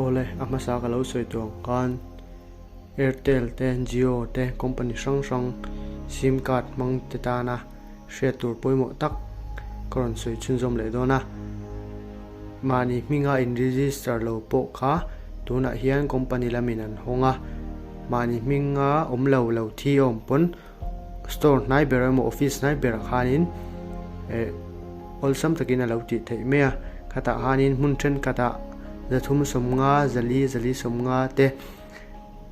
Awle, a hmasa ka lo sawi tawh ang khan Airtel te, Jio te company hrang hrang sim card hmang te tana hriat tur pawimawh tak ka rawn sawi chhunzawm leh dawn a. Mahni hminga in register lo pawh kha tunah hian company lamin an hawng a, mahni hminga awm lo lo thi a awm pawn store hnai ber emaw office hnai berah khanin eh awlsam takin a lo tih theih mai a, khatah khanin hmun thenkhatah 350, 400, 450 te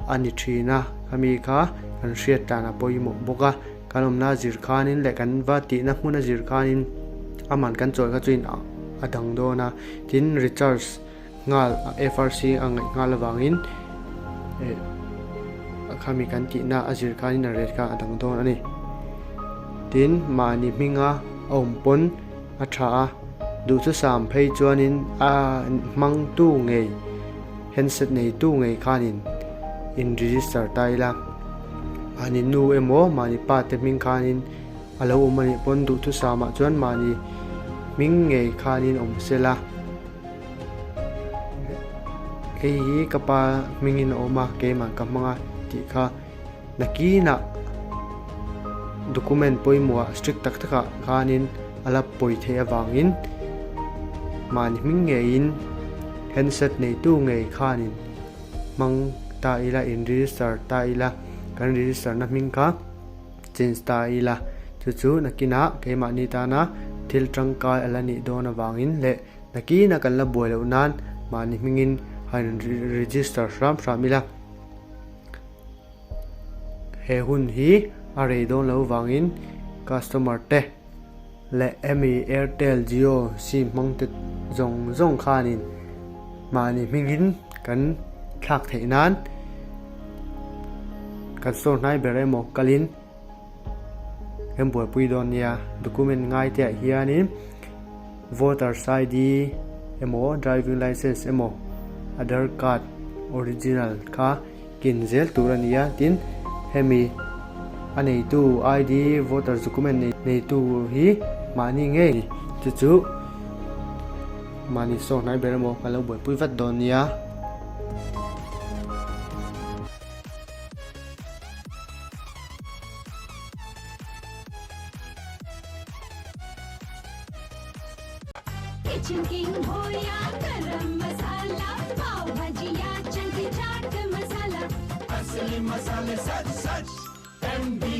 a ni thin a, khami kha kan hriat dan a pawimawh bawk a, kan awmna zir khanin leh kan va tihna hmuna zir khanin aman kan chawi kha chu in a dang dawn a, tin recharge nghal FRC a ngaih nghal avangin eh khami kan tihna a zir khanin a rate kha a dang dawn a ni. Tin, mahni hminga a awm pawn a tha a, duhthusam phei chuanin a hmangtu ngei handset neitu ngei khanin in register ta ila, mahni nu emaw mahni pa te hming khanin a lo awm a nih pawn duhthusamah chuan mahni hming ngei khanin awm sela. Hei hi ka pa hmingin a awm a, keimah ka hmang a tih kha nakinah document pawimawhah strict tak takah khanin a la pawi theih avangin mahni hming ngeiin handset neitu ngei khanin hmang ta ila in register ta ila kan register na hming kha change ta ila chu chu nakinah keimahni tana thil tangkai a la nih dawn avangin leh Nakina kan la buai loh nan mahni hmingin han register hram hram ila. He hun hi a rei dawn lo vangin customer te leh emi Airtel, Jio sim hmang te zawng zawng khanin mahni hmingin kan thlak theih nan kan store hnai ber emaw kalin kan buaipui dawn nia. Document ngai te ah hianin Voters ID emaw driving licence emaw Aadhaar card original kha kin zel tur a ni a, tin hemi a neitu ID voters document neitu hi mahni ngei chu chu mahni saw hnai ber emaw kan lo buaipui vat dawn nia. Kitchen king हो या गरम मसाला पाव भाजी या chunky chaat masala असली मसाले सच सच M B.